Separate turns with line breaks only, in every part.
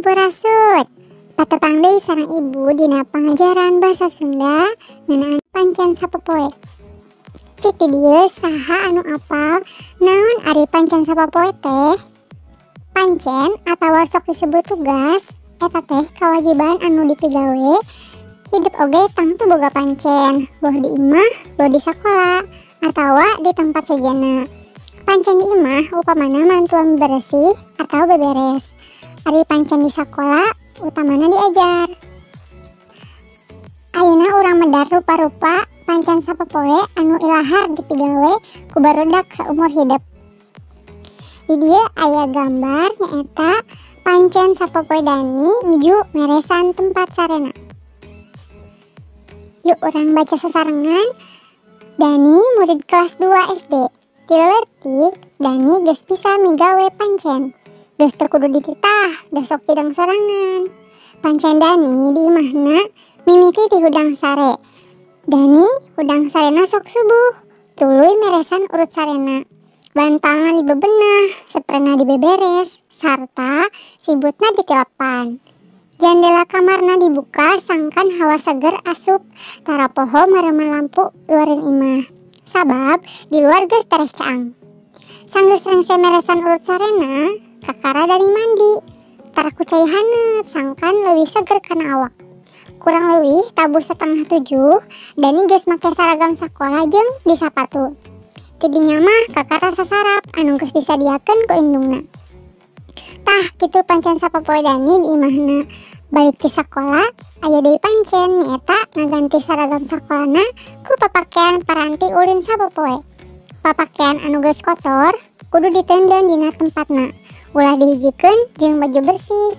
Sampurasun. Patepang deui sareng ibu dina pangajaran basa Sunda ngeunaan pancen sapopoe. Cik di dieu saha anu apal naon ari pancen sapopoe teh? Pancen atawa sok disebut tugas eta teh kawajiban anu dipigawe hidup oge tangtu boga pancen, boh di imah, boh di sakola, atawa di tempat sejenna. Pancen di imah upamana mantuan beresih atau beberes. Ari pancen di sakola utamana diajar. Ayeuna urang medar rupa-rupa pancen sapopoe anu ilahar dipigawe ku barudak saumur hidup. Di dieu aya gambar nyaeta pancen sapopoe Dani nuju meresan tempat sarena. Yuk urang baca sasarengan. Dani murid kelas 2 SD. Ti leutik Dani geus bisa migawe pancen. Geus teu kudu dititah, da sok hidang sorangan. Pancen Dani di imahna mimiti ti hudang sare. Dani hudang sarena sok subuh, tuluy meresan urut sarena. Bantalna dibebenah, seprena dibeberes, sarta sibutna ditilepan. Jandela kamarna dibuka sangkan hawa seger asup, tara poho mareuman lampu luareun imah. Sabab di luar geus tereh caang. Sanggeus rengse meresan urut sarena, kakara Dani mandi. Tara ku cai haneut sangkan leuwih seger kana awak. Kurang leuwih tabuh 6:30, Dani geus make saragam sakola jeung disapatu. Ti dinya mah kakara sasarap anu geus disadiakeun ku indungna. Tah kitu pancen sapopoe Dani di imahna. Balik ti sakola aya deui pancen nyaeta ngaganti saragam sakolana ku papakean paranti ulin sapopoe. Papakean anu geus kotor kudu diteundeun dina tempatna, ulah dihijikeun jeung baju bersih.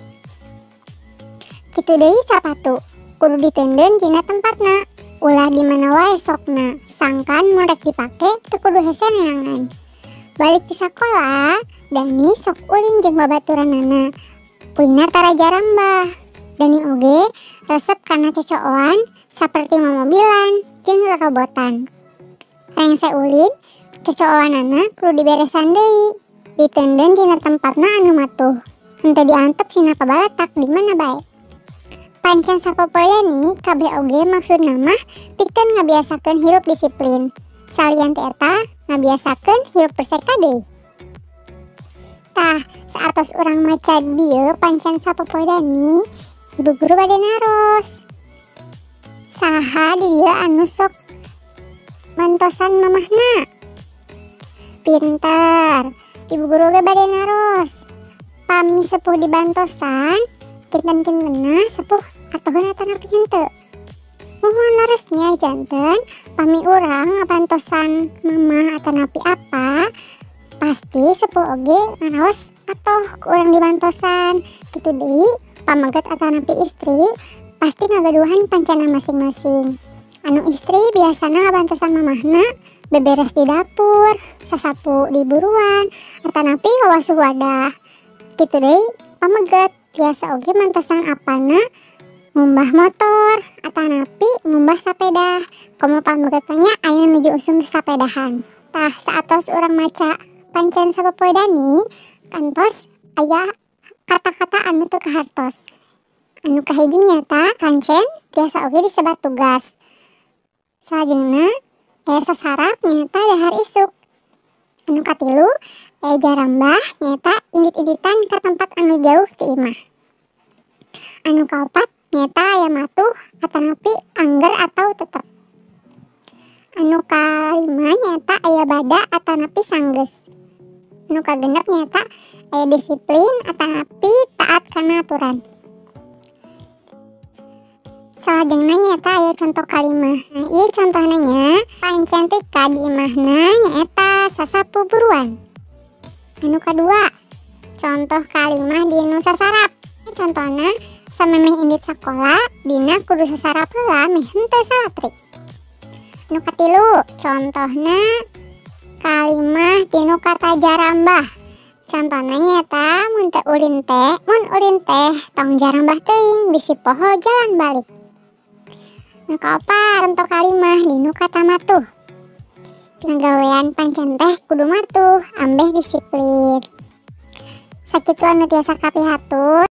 Kitu deui sapatu kudu diteundeun dina tempatna, ulah di mana wae sokna, sangkan mun rek dipake teu kudu hese neangan. Balik ti sakola Dani sok ulin jeung babaturanana. Ulina tara jarambah. Dani oge resep kana cocooan saperti momobilan jeung rorobotan. Rengse ulin, cocooanana kudu diberesan deui, diteundeun dina tempatna anu matuh. Henteu diantep sina pabalatak di mana bae. Pancen sapopoe Dani kabeh oge maksudna mah pikeun ngabiasakeun hirup disiplin. Salian ti eta ngabiasakeun hirup berseka deui. Tah, saatos urang maca bieu pancen sapopoe Dani, ibu guru bade naros. Saha di dieu anu sok mantosan mamahna? Pinter. Ibu guru ge bade naros. Pami sepuh dibantosan, kinten-kintenna sepuh atoheun atanapi henteu? Muhun leresnya janten pami urang ngabantosan mamah atanapi apa, pasti sepuh oge ngaraos atoh ku urang dibantosan. Kitu deui pameget atanapi istri pasti ngagaduhan pancana masing-masing. Anu istri biasana ngabantosan mamahna beberes di dapur, sasapu di buruan, atanapi ngawasuh wadah. Kitu deui pameget biasa oge mantosan apana ngumbah motor atanapi ngumbah sapeda. Komo pameget tanya aya nuju usum sapedahan. Tah saatos urang maca pancen sapopoe Dani kantos aya kata-kata anu teu kahartos. Anu kahiji nyaeta pancen tiasa oge disebat tugas. Salajengna aya sasarap nyaeta dahar isuk. Anu katilu aya jarambah nyaeta indit-inditan ka tempat anu jauh ti imah. Anu kaopat nyaeta aya matuh atanapi angger atau tetep. Anu kalima nyaeta aya bada atanapi sanggeus. Anu kagenep nyaeta aya disiplin atanapi taat kana aturan. Salajengna nyaeta aya contoh kalimah. Nah, ieu contohna nya pancen Tika di imahna nyaeta sasapu buruan. Anu kadua, contoh kalimah dinu sasarap. Contohna samemeh indit sakola dina kudu sasarap heula meh henteu salatri. Anu katilu, contohna kalimah dinu kata jarambah. Contohna nyaeta mun teu ulin teh, mun ulin teh tong jarambah teuing bisi poho jalan balik. Nu kaopat, contoh kalimah dinu kata matuh. Pagawean pancen teh kudu matuh ambeh disiplin. Sakitu anu tiasa kapihatur.